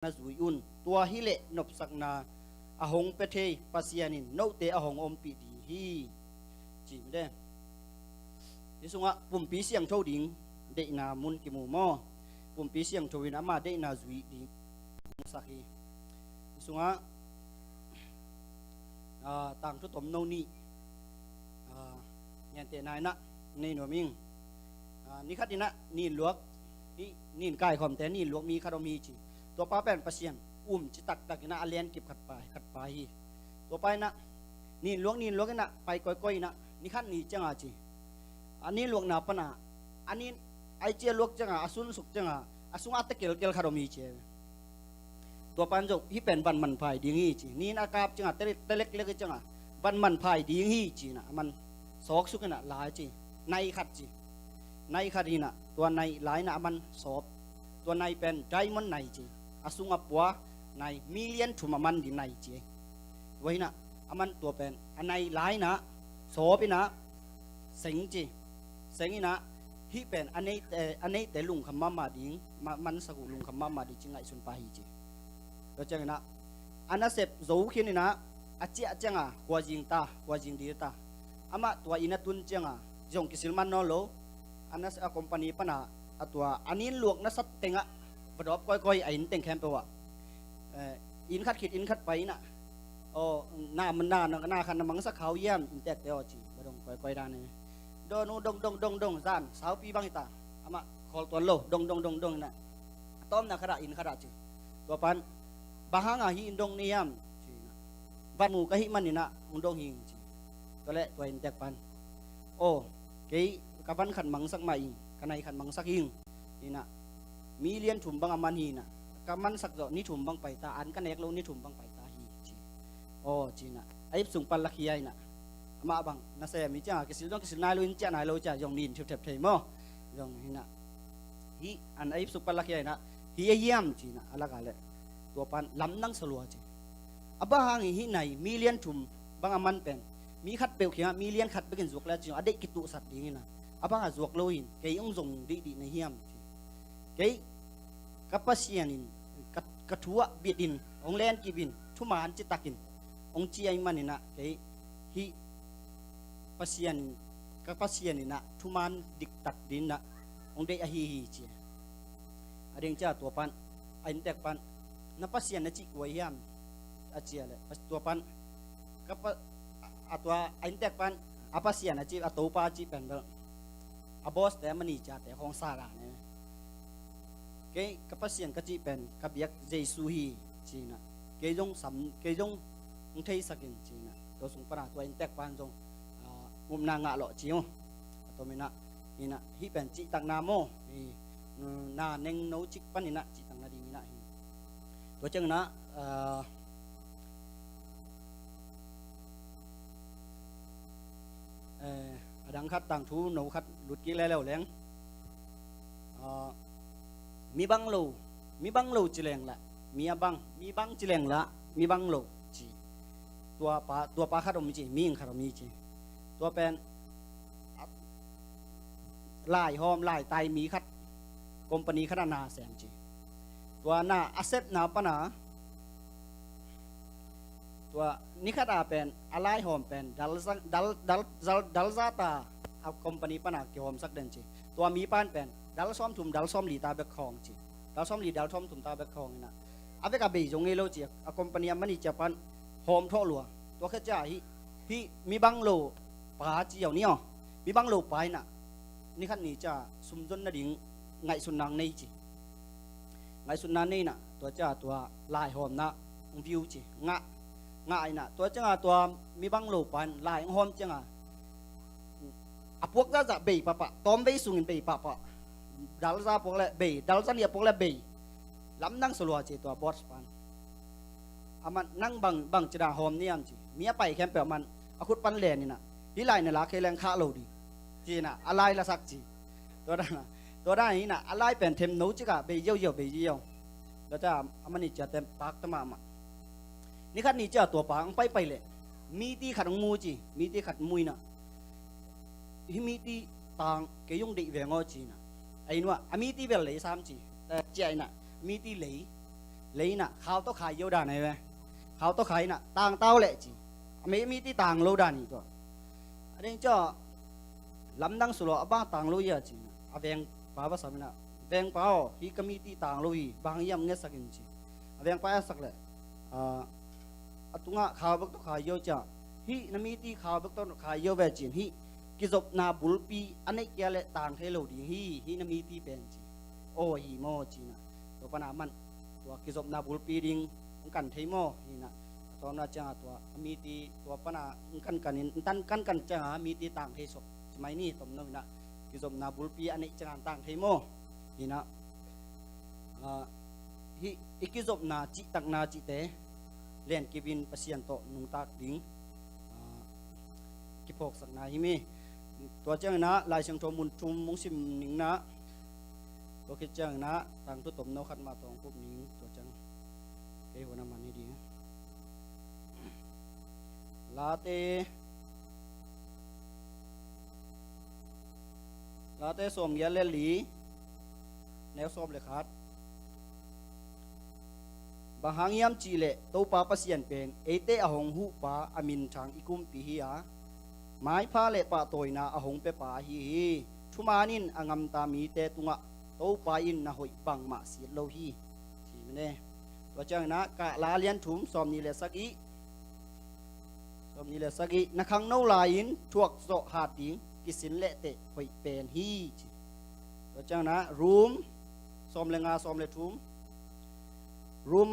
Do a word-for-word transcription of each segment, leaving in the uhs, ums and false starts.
na zui un. Tua hileh nopsakna a hong pia thei Pasian in note a hong ompih ding hi, ci mite. Hih sungah pumpi siangtho ding deihna mun kimu maw? Pumpi siangtho in ama deihna zui ding hong sak hi. Hih sungah tangthu tomno nih, gentehna inah nei nuam ing. Nikhat inah nin luak, hih nin kaikhawmte nin luak mi khat om hi ci. Tuapa pen Pasian um ci taktak inah a lenkip khat pa, khat pa hi. Tuapa inah nin luak nin luak inah pai koikoi inah nikhat ni cianga ci, a nin luakna pana a nin aici a luak cianga a sunsuk cianga a sungah a tekelkel khat om hi ci. Tua pan zong hih pen van manpha hi ding hi ci. Nin a kap cianga telek, teleklek hi cianga van manpha hi ding hi ci inah a man sawksuk inah lai ci. Nai khat ci. Nai khat inah tua nai lai inah a man sawp. Tua nai pen diamond nai ci. A sungah pua nai million thum a man ding nai ci. Tua inah a man tua pen a nai lai inah sawp inah seng ci. Seng inah hih pen a neite, a neite lungkham mahmah ding, ma-, mansak uh lungkham mahmah ding ci ngaihsun pah hi ci. Tua ciang inah a nasep zo khin inah a ciah cianga khuazing ta, khuazing dil ta. Amah tua inn a tun cianga zong kisil man nawn lo. A nasep a company pana a tua a nin luak nasat tengah va dawp koikoi a inn teng khempeuh ah. Eh, inn khat khit inn khat pai inah, aw, na, na, na, na khat na mangsak kha uh hiam, inntekte aw ci, va dong koikoi dan e. Dawn uh dong dong dong dong zan saupi bang hi ta. Amah khawl tuan lo, dong dong dong dong inah a tawpna khatah inn khatah ci. Tua pan bang hanga hih in dong ni hiam ci inah, van mu ka hih man inah hong dong hi ing ci. Tua leh tua inntek pan, aw, kei ka van khat mangsak mah ing, ka nai khat mangsak ing inah million thum bang a man hi inah, ka mansak zawh ni thum bang paita, an ka nek lo ni thum bang paita hi ci. Aw ci inah a ip sung pan lakhia inah, amah bang na sem hi cianga kisil zong kisil nai lo, in ciah nai lo ciah zong nin thipthep thei maw? Zong hi inah hih an a ip sung pan lakhia inah hi a hiam ci inah a laka leh tua pan lamdang salua ci. A bang hangin hih nai million thum bang a man pen mi khat peuh kiangah million khat bekin zuak le a ci zong a deih kituhsat ding inah, a bangah zuak lo in kei hong zong deih dih na hiam ci. Kei ka Pasian in ka, ka thu ah bit in hong lenkip in thuman citakin hong ci ahih man inah kei hih Pasian, ka Pasian inah thuman diktak ding inah hong deih ahi hi ci. A ding ciah tua pan a inntek pan na Pasian na cih kua hiam a ciah leh tua pan ka pa, a tua a inntek pan a Pasian a cih, a Topa a cih pen bel a boss te a manager te khawng sa dan e. Kei ka Pasian ka cih pen ka biak Jesu hi ci inah, kei zong sam, kei zong hong theisak in ci inah tua sung pana tua inntek pan zong, ah, upna ngah lawh ci uh. A tom inah, inah hih pen cihtakna maw, hi, na nengno cik pan inah cihtakna ding inah hi. Tua ciang inah, ah, eh, a dang khat tangthu no khat lut kik leleu leng, ah, mi bang lo, mi bang lo ci leng lah mi a bang, mi bang ci leng lah mi bang lo ci. Tua pa, tua pa khat om hi ci, mi ing khat om hi ci. Tua pen, ah, laihawm laitai mi khat, company khat a na sem ci. Tua na a sepna pana tua ni khat a pen a laihawm pen dal za, dal, dal, dal, dal za ta a company pana kihawmsak den ci. Tua mi pan pen dal sawmthum dal sawmli ta bek khawng ci. Dal sawmli dal sawmthum ta bek khawng inah a vek a bei zong ngei lo ci, a company a manager pan hawm thawh lua. Tua khit ciah hih, hih mi bang lo pa ci ziau ni aw. Mi bang lo pa inah ni khat ni ciah sumzon nading ngaihsutna nei ci. Ngaihsutna nei inah tua ciah tua laihawmna hong view ci. Ngah, ngah inah tua ciangah tua mi bang lo pa in lai hong hawm ciangah a puak zahzah bei pahpah, tawmvei sungin bei pahpah. Dal za puak le bei, dal za nih a puak le bei. Lamdang salua ci tua boss pan. Aman nang bang, bang ci dan hawm ni hiam ci. Mi a pai khempeuh aman a khut pan len inah hih lai na la kei leng khah lo ding ci inah a lai lasak ci. Tua dan, tua dan inah a lai pen themno cikah bei ziauziau, bei ziauziau. Tua ciah a manager te pak ta mahmah. Ni khat ni ciah tua pa hong paipai leh miti khat hong mu ci, miti khat mu inah hih miti tang kei hong deih veng aw ci inah a inn uah a miti bel lei sam ci. Eh, ciah inah miti lei, lei in ah khau tawh khai yo dan ahi ve. Khau tawh khai in ah tangtau leh ci. A mei a miti tang lo dan hi tua. A ding ciah lamdang sulaw a bang tang lo hi a ci in ah a vengpa va sam in ah, vengpa aw, hih ka miti tang lo hi, bang hiam ngetsak in ci. A vengpa a sak leh, ah, a tungah khau bek tawh khai yo ciah, hih na miti khau bek tawh khai yo ve ci in, hih kizopna bulpi a neih kei leh tang thei lo ding hi, hih na miti pen ci. Aw hi maw ci in ah tua pan a man tua kizopna bulpi ding hong kan thei maw hi in ah, a tawpna ciangah tua a miti tua pan a hong kankan in, tan kankan ciangah a miti tang thei sawk ci mai ni, tomno in ah kizopna bulpi a neih ciangah tang thei maw hi in ah, ah, hih i kizopna cihtakna cihte len kip in Pasian tawh nungtak ding, ah, kiphawksakna hi mi. Tua ciangin ah Lai Siangtho mun thum hong sim ning in ah, tua khit ciangin ah tangthu tomno khat mah tawh hong kup ning, tua ciang kei hun a man hi ding. Late, Late sawmgiat le li, neu sawm le khat. Bang hang hiam cih leh Topa Pasian pen eite a hong huhpa, a minthang i kumpi hi a, maipha le pahtawina a hong piapa ahi hi. Thuman in a gamta mite tungah Topa in na hoih bangmah siat lo hi, ci mene. Tua ciangin ah Kahla lian thum sawmnih le sagih, sawmnih le sagih, na khangno lai-in thuakzawh hat ding, kisin lehteh hoih pen hi, ci. Tua ciangin ah Rom sawm le nga sawm le thum, Rom,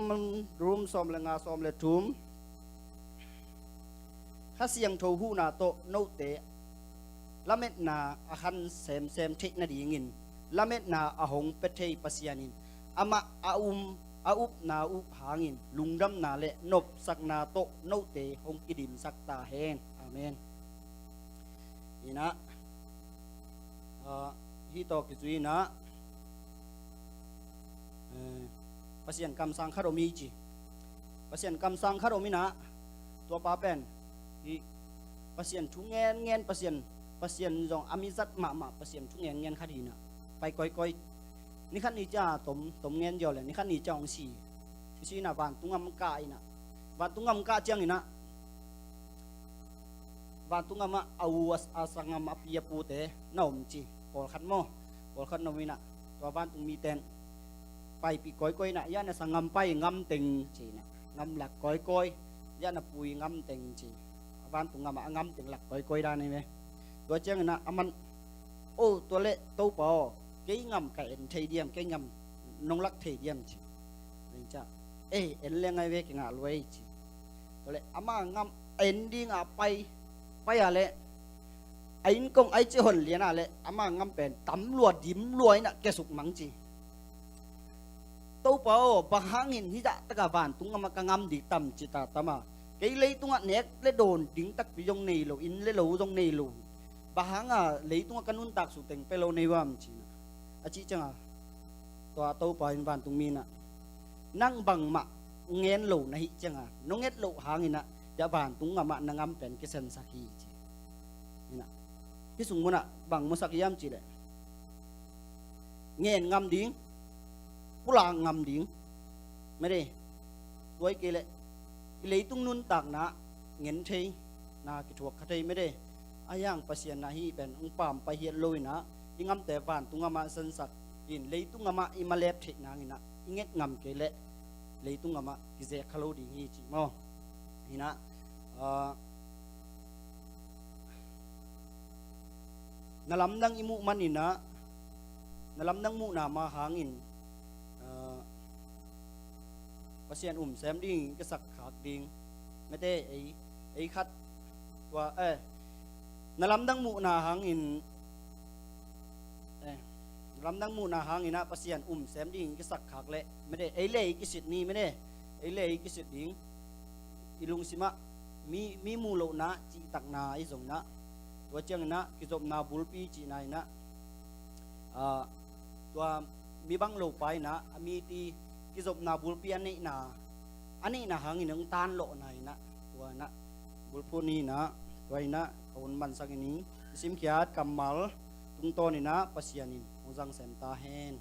Rom sawm le nga sawm le thum, Kha Siangtho huhna tawh note lametna a khan semsem theih nadingin lametna a hong pia thei Pasian in amah a um, a upna uh hangin lungdamna le nopsakna tawh note hong kidimsak ta hen. Amen. Hi in ah, ah, hih tawh kizui in ah, eh, Pasian kamsang khat om hi ci. Pasian kamsang khat om in ah, tua pa pen hih Pasian thu ngen ngen, Pasian, Pasian zong a mizat mahmah, Pasian thu ngen ngen khat hi in ah, pai kawikawi. Ni khat ni ciang tom, tom ngen ziau leh ni khat ni ciang hong si. Hi si in ah vantung gam kah in ah, vantung gam kah ciangin ah vantung gam ah a u a, a sanggam a pi a pute na om ci. Pawlkhat maw, pawlkhat na om in ah, tua vantung mite in paipih kawikawi in ah, ya na sanggam pai ngam teng ci in ah, ngam lak kawikawi, ya na pui ngam teng ci. A vantung gam ah a ngam teng lak kawikawi dan hi ve. Tua ciangin ah a man, o, tua leh Topa aw, kei gam ka en thei diam, kei gam nong lak thei diam ci. Tua ciang, ei, en leng ai ve, kei ngah lua ei ci. Tua leh ama gam en ding a pai, pai a leh a inn kong ai ci hon lian a leh ama gam pen tam lua, dim lua in ah kiasuk mang ci. Topa aw, bang hangin hih zah takah vantung gam ah ka gam ding tam ci ta tam a, kei leitungah nek le dawn ding takpi zong nei lo, inn le lo zong nei lo, bang hang a leitungah ka nuntak suteng pia lo nei uam ci in ah, a cih ciangah tua Topa in vantung mi in ah, nang bangmah ngen lo na hih ciangah, nong et loh hangin ah, ya vantung gam ah na gam pen kisensak hi ci. In ah, hih sung mun ah bang musak hiam cih leh, ngen ngam ding, pulak ngam ding, mede. Tua hi kei leh i leitung nuntakna ngen thei, na kithuak kha thei, mede. A hiang Pasian na hih pen hong pampai hiat lo in ah, i gamte vantung gam ah sensak in, leitung gam ah i malep theih nang in ah, i nget ngam kei leh leitung gam ah kizek kha lo ding hi ci maw. Hi in ah, ah, na lamdang i muh man in ah, na lamdang muhna mah hangin, ah, Pasian um sem ding, kisak khak ding, mete, ei, ei khat, tua, eh, na lamdang muhna hangin, eh, na lamdang muhna hangin ah Pasian um sem ding kisak khak leh, mete, ei le ei kisit ni, mete, ei le ei kisit ding. I lungsim ah mi, mi muh lohna, cihtakna ahi zongin ah, tua ciangin ah kizopna bulpi cihna in ah, ah, tua mi bang lopa in ah, a mite kizopna bulpi a neihna, a neihna hangin hong tanlawhna in ah, tua in ah bulphuh ni in ah, tua in ah ka hun mansak ing. I simkhiat kammal tungtawn in ah Pasian in hong zang sem ta hen.